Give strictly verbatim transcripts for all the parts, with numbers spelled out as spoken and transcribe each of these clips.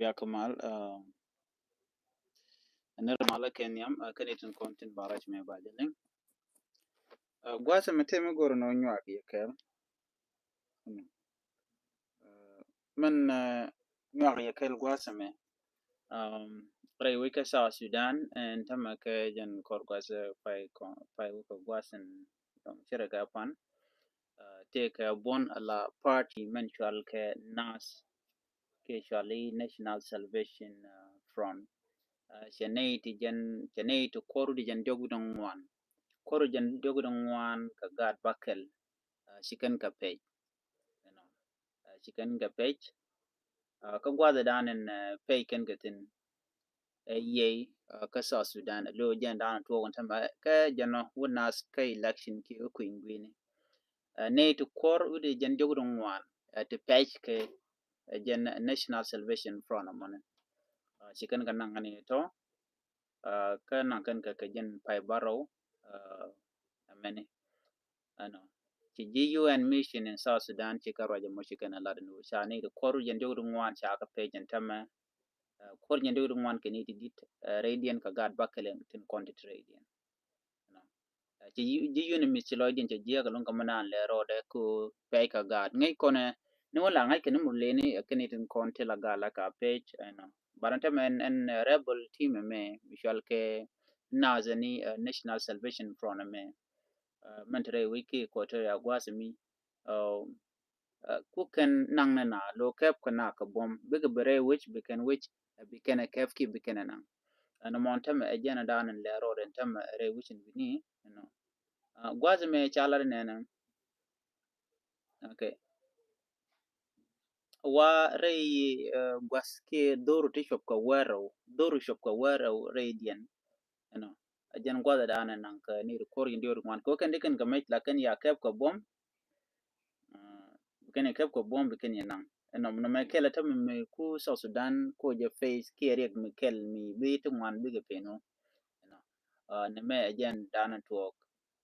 Yak mal, ɛ, ni ri mal kɛ nhiam, ɛ, kɛn itin kɔn tin ba rac mɛ ba jɛ liŋ. Ɛ, gua̱a̱th ɛmɛ tëë mi go̱r ni wä nyuak yɛ kɛl. Ɛ, mɛn, ɛ, nyuak yɛ kɛl gua̱a̱th ɛmɛ. Ɛ, rɛy wec kä South Sudan, ɛn tämɛ kɛ jɛn kɔr gua̱a̱th, ɛ, pay kɔ, pay wec kɛ gua̱a̱th ɛn dɔ̱ŋ cirɛ kɛ pan. Ɛ, tëë kɛ buɔ̱n ala party mɛn cual kɛ NAS, kɛ cual i̱ National Salvation, ɛ, Front. Ɛ, cɛ nɛy ti jɛn, cɛ nɛy ti kuɔr wi̱cdɛ jɛn diɔ̱k wi̱cdɛ ŋuan. Kuɔr wi̱cdɛ jɛn diɔ̱k wi̱cdɛ ŋuan kɛ gaat bäkɛl, ɛ, ci kɛn kɛ pec. Ɛnɔ. Ɛ, ci kɛn kɛ pec. Ɛ, kä gua̱a̱th ɛ da̱a̱n ɛn, ɛ, pec kɛn kɛ thi̱n. Ɛ, yey, ɛ, kä South Sudan, ɛ, lo̱ jɛn da̱a̱n tuɔɔk ɛn tämɛ, ɛ, kä jɛn ɔ wä NAS kä election kiɛ kä kui̱ny gui̱ni. Ɛ, nɛy ti kuɔr wi̱cdɛ jɛn diɔ̱k wi̱cdɛ ŋuan, ɛ, ti pec kɛ, ɛ, jɛn National Salvation Front ɛmɔni. Ɛ, ci kɛn kɛ naŋ kɛn i̱ tɔ, ɛ, kä naŋ kɛn kɛ kɛ jɛn pay bärɔw, ɛ, ɛmɛni. Ɛnɔ. Ci ji̱ U N mission in South Sudan ci kɛ ruac ɛmɔ ci kɛn ɛ lat ɛn ɣöö ca nɛy ti kuɔr wi̱cdɛ jɛn diɔ̱k wi̱cdɛ ŋuan ca kɛ pec ɛn tämɛ. Ɛ, kuɔr wi̱cdɛ jɛn diɔ̱k wi̱cdɛ ŋuan kɛ nɛy ti di̱t, ɛ, rɛydiɛn kɛ gaat bäkɛl tin kɔn ti ti rɛydiɛn. Ɛnɔ. Ɛ, ci ji̱, ji̱ U N mission ci lɔcdiɛn cɛ jiäk ɛlɔ̱ŋ kɛ mi naan lɛ rɔɔdɛ kɛ ɣöö pec kɛ gaat. Ŋäc kɔnɛ, ni wä la ŋa̱c kɛ ni mur leni, ɛ, kɛn itin kɔn ti la gaat la ka pec, ɛnɔ. But ɛn tämɛ ɛn, ɛn, ɛ, rebel team ɛmɛ, mi cual kɛ NAS ɛni, ɛ, National Salvation Front ɛmɛ. Ɛ, mɛn te rɛy wec kä Equatoria gua̱a̱th ɛmi. Ɛ, ɛ, ku kɛn naŋ ni na lo̱ kɛp kɛ na kɛ buɔ̱m. Bikɛ bi rɛy wec, bi kɛn wec, ɛ, bi kɛn ɛ kɛp kiɛ bi kɛn ɛ naŋ. Ɛn ɛmɔ ɛn tämɛ ɛ jɛn ɛ da̱a̱n ɛn lɛ rɔɔdɛ ɛn tämɛ rɛy wec ɛn wi̱ni, ɛnɔ. Ɛ, gua̱a̱th ɛmɛ ca lat ɛ nɛnɛ. Okay. Wa rɛy, ɛ, gua̱th kiɛ dho̱r ti cuɔp kɛ wärɛw, dho̱r cuɔp kɛ wärɛw rɛydiɛn. Ɛnɔ. Ɛ jɛn gua̱th ɛ da̱a̱n ɛ naŋ kɛ nɛy ti kuɔr wi̱cdɛ jɛn diɔ̱k wi̱cdɛ ŋuan. Kɛ ɣöö kɛn di kɛn kɛ mec la kɛn ya kɛp kɛ buɔ̱m. Ɛ, bi kɛn ya kɛp kɛ buɔ̱m bi kɛn ya naŋ. Ɛnɔ, nɔmɔ kɛl ɛ tämɛ mi ku South Sudan ku jɛ face kiɛ riɛk mi kɛl mi bi ti ŋuan bikɛ pen ɣöö. Ɛnɔ. Ɛ, nɛmɛ ɛ jɛn da̱a̱n ɛ tuɔɔk.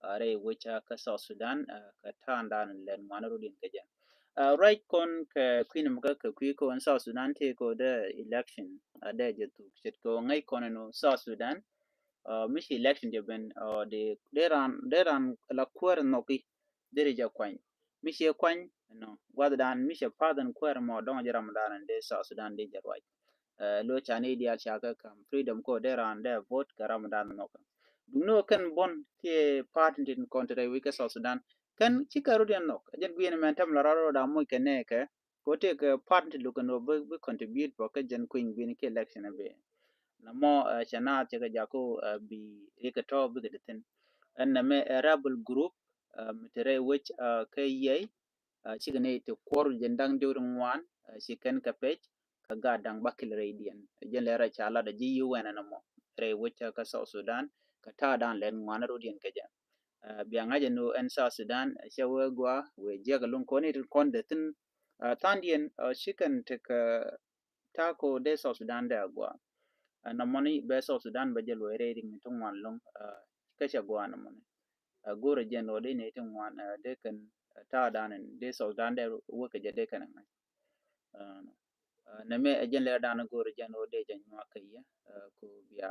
Ɛ, rɛy wec kä South Sudan, ɛ, kɛ ta̱a̱ da̱a̱n lɛn ŋuan rɔ̱diɛn kɛ jɛ. Ɛ, ruac kɔn kɛ kui̱ ni mɛ kä kɛ kui̱ kɔn South Sudan tëë kɛ ɣöö dee election, ɛ, dee jɛ thuk ce̱tkɛ ɣöö ŋäc kɔn ɛn ɣöö South Sudan, ɛ, mi ci election jɛ ben, ɛ, dee, dee raan, dee raan la kuäär nhɔki, deri jɛ kuany. Mi ciɛ kuany, ɛnɔ, gua̱thdan mi cɛ pa̱th ɛn kuäär mɔ dɔ̱ŋ jɛ ram dan ɛn dee South Sudan dee jɛ ruac. Ɛ, lo̱ ca ni diaal ca kɛ ka̱m freedom ko dee raan dee vote kɛ ram dan nhɔk. Duŋni ɣöö kɛn buɔ̱n kiɛ party tin kɔn te rɛy wec kä South Sudan. Kɛn cikɛ rɔ̱diɛn nhɔk. Ɛ jɛn guiɛn mɛn tɛm la rɔɔd rɔɔd a moc kɛ nɛɛkɛ. Kɛ ɣöö tëëkɛ party ti lo̱k kɛn ɣöö bi, bi contribute bä kä jɛn kui̱ny gui̱n kiɛ election ɛ bi. Nɔmɔ, ɛ, cɛ naath cɛ kɛ jakä, ɛ, bi rikɛ tɔ̱ bikɛ ti thi̱n. Ɛn nɛmɛ ɛ rebel group, ɛ, mi te rɛy wec, ɛ, kä yɛy, ɛ, cikɛ ni ti kuɔr jɛn da̱ŋ diɔ̱k ri ŋuan, ɛ, ci kɛn kɛ pec, kɛ gaat da̱ŋ bäkɛl rɛydiɛn. Jɛn lɛ rɛy ca lat ɛ ji̱ U N ɛn ɛmɔ rɛy wec kä South Sudan, kɛ ta̱a̱ da̱ŋ lɛn ŋuan rɔ̱diɛn kɛ jɛ. Ɛ, bia ŋa̱c ɛn ɣöö ɛn South Sudan, ɛ, cɛ wee gɔaa, wee jiäk ɛlɔ̱ŋ kɔn i̱ ti kɔn dee thi̱n, ɛ, tha̱a̱ŋdiɛn, ɛ, ci kɛn tekɛ ta̱a̱ ko dee South Sudan dee a gɔaa. Ɛ, nɔmɔni bɛ South Sudan bɛ jɛ luɔc rɛy ri ni ti ŋuan lo̱ŋ, ɛ, kä cɛ gɔaa nɔmɔni. Ɛ, go̱rɛ jɛn ɣöö dee ni ti ŋuan, ɛ, dee kɛn, ɛ, ta̱a̱ dan in dee South Sudan dee wek kɛ jɛ dee kɛn ɛ ŋa̱c. Ɛ, ɛ, nɛmɛ ɛ jɛn lɛr dan go̱rɛ jɛn ɣöö dee jɛ nyuak kɛ yɛ, ɛ, ko bia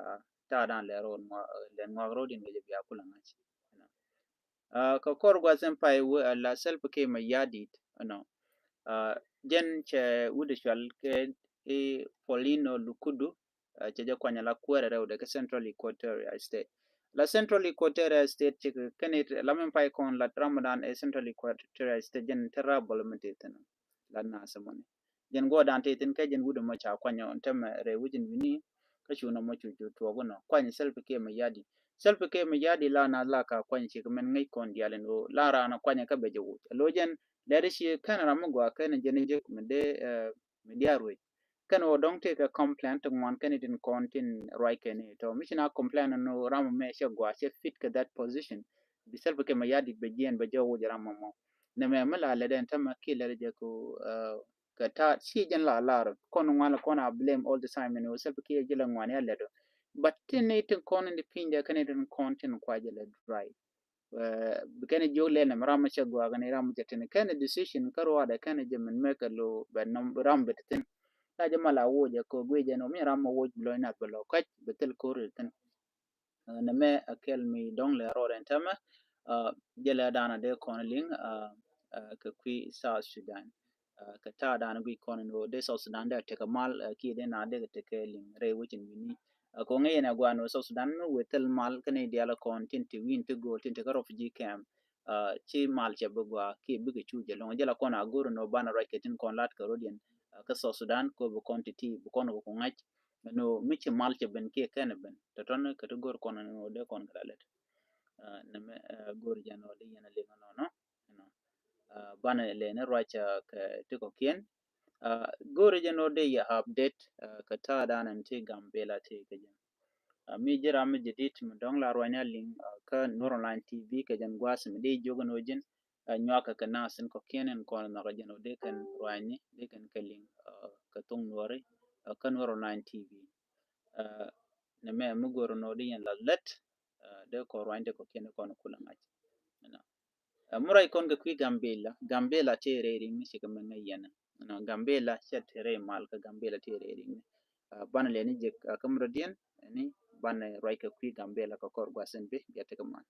ta̱a̱ dan lɛr ɣöö ŋuak, ɛ, lɛn ŋuak ro̱o̱diɛn kɛ jɛ bia kulɛ ŋa̱c. Ɛ, kɛ kɔr gua̱th in pay wä, ɛ, la Salva Kiir Mayardit, ɛnɔ. Ɛ, jɛn cɛ wut cual kɛ i̱ Paulino Lukudu, ɛ, cɛ jɛ kuany la kuäärɛ rɛwdɛ kä Central Equatoria State. La Central Equatoria State cɛ kɛ kɛn it la min pay kɔn la ram dan ɛ Central Equatoria State jɛn te rebel mi te thi̱n. La nath ɛmɔni. Jɛn guɔdan te thi̱n kɛ jɛn wut ɛmɔ ca kuany ɔ, ɛn tämɛ rɛy wec in wi̱ni, kä cu nɔmɔ cu cu tuɔɔk inɔ. Kuany Salva Kiir Mayardit. Salva Kiir Mayardit la nath la ka kuany ci kɛ mɛn ŋäc kɔn diaal in ɣöö la raan kuany kä bɛ jɛ woc. Lo̱c jɛn lɛr ci kɛn ram mi gɔaa kɛn jɛn jek mi dee, ɛ, mi diaal ruec. Kɛn ɣöö dɔ̱ŋ tëëkɛ complain ti ŋuan kɛn itin kɔn tin ruac kɛn i̱ tɔ. Mi ci na complain ni ɣöö ram mɛ cɛ gɔaa cɛ fit kɛ that position. Bi Salva Kiir Mayardit bɛ jiɛn bɛ jɛ woc ram mɔ. Nɛmɛ mi la lɛ den tämɛ kiɛ lɛ jɛ ko, ɛ, kɛ ta̱a̱ ci jɛn la lar kɔn ŋuan la kɔn a blame all the time ni wä Salva Kiir jɛ la ŋuan ya lɛt ɔ. But tin ni tin kɔn in di piny dɛ kɛn tin kɔn tin kua jɛ lɛ dry. Ɛ, bi kɛn jiök lɛ nɛmɛ ram mi cɛ gɔaa kɛn ram mi cɛ tin kɛn decision kä ruaadɛ kɛn jɛ min mɛ kɛ lo bɛ nɔm ram bɛ ti thin. La Jɛ mal a woc ɛ kɛ guic ɛn ɔ mi ram ma woc bi lɔc nath bɛ lɔ kac bɛ thil kor ri thin. Nɛ mɛ a kɛl mi dɔŋ lɛ rɔɔd ɛn tämɛ. Jɛ lɛ danɔ dee kɔn liŋ kɛ kui̱ South Sudan. Kɛ ta̱a̱ danɔ guic kɔn ni wä dee South Sudan dee tekɛ mal kiɛ dee na dee kɛ tekɛ liŋ rɛy wecin wi̱ni. Kɛ ŋäc yɛn a guan wä South Sudan mi wee thil mal kä ni dial kɔn tin ti wi̱n ti go̱o̱l tin ti kä refugee camp. Ci mal cɛ bi gua kiɛ bikɛ cu jɛ loŋ jɛ la kɔn a go̱r ni wä banɛ ruac kɛ tin kɔn lat kɛ rɔdiɛn kä South Sudan kɛ bi kɔn ti ti bi kɔn kɛ ku ŋa̱c. Ɛn ɣöö mi ci mal cɛ ben kiɛ kɛn ben tɔ̱tɔ̱ni kɛ ti go̱r kɔn ɛn ɣöö dee kɔn kɛ la lät. Nɛmɛ go̱r jɛn ɣöö dee yɛn a liŋ ɛnɔnɔ. Banɛ lɛ ni ruac kɛ ti kɔ̱kiɛn. Go̱r jɛn ɣöö dee yɛ update kɛ ta̱a̱ dan ɛn ti Gambela ti kɛ jɛn. Mi ji̱ ram mi jadid mi dɔ̱ŋ la ruacni a liŋ kä Nuer Online T V kɛ jɛn gua̱a̱th mi dee jiök ɛn ɣöö ji̱n nyuakä kɛ nath in kɔ̱kiɛn in kɔn nhɔk jɛn ɔ dee kɛn ruacni dee kɛn kɛ liŋ kɛ thoŋ nuɔri kä Nuer Online T V. Nɛ mɛ mi go̱r nɔ di yɛn la lät dee kɔn ruacni dee kɔ̱kiɛn in kɔn kulɛ ŋa̱c. Mi ruac kɔn kɛ kui̱ Gambela, Gambela tëë rɛy riŋni cikɛ mɛ ŋäc yɛn. Gambela cɛ tëë rɛy mal kɛ Gambela tëë rɛy riŋni. Banɛ lɛ ni jek kä mi rɔ diɛn ni banɛ ruac kɛ kui̱ Gambela kɛ kɔr gua̱th in bi bia tekɛ mal.